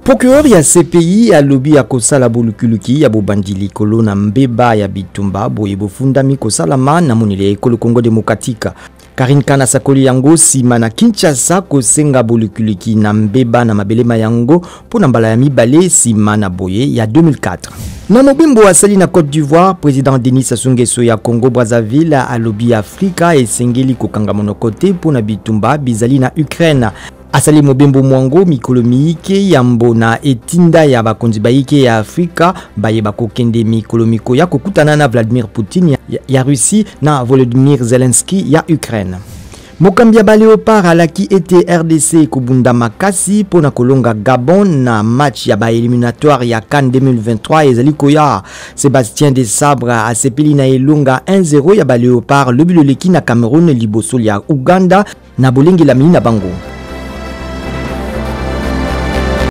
Procureur ya CPI alobi akosala bolukiluki ya bobandi likolo na mbeba ya bitumba boye bofundami kosalama na moneli ya ekolo Congo demokratique. Karine Kana asakoli yango nsima na Kinshasa kosenga bolukiluki na mbeba na mabele ma yango mpo na mbala ya mibale nsima na boye ya 2004. Na mobembo asali na Cote d'Ivoire, président Denis Sassou Nguesso ya Congo Brazzaville alobi Afrika esengeli kokanga monoko te mpo na bitumba bizali na Ukraine. Asali mobembo mwango mikolo miike yambo na etinda ya bakonzi bayike ya Afrika baye bakokende mikolo mikoya kokutana na Vladimir Putin ya, ya Russie na Volodymyr Zelensky ya Ukraine. Mokambi ya ba Leopard alaki ete RDC ekobunda makasi mpo na kolonga Gabon na match ya ba eliminatoire ya CAN 2023 ezali koya. Sebastien Desabre asepeli na elonga 1-0 ya ba Leopard lobi loleki na Cameroun liboso lya Ouganda na bolengelami na bango.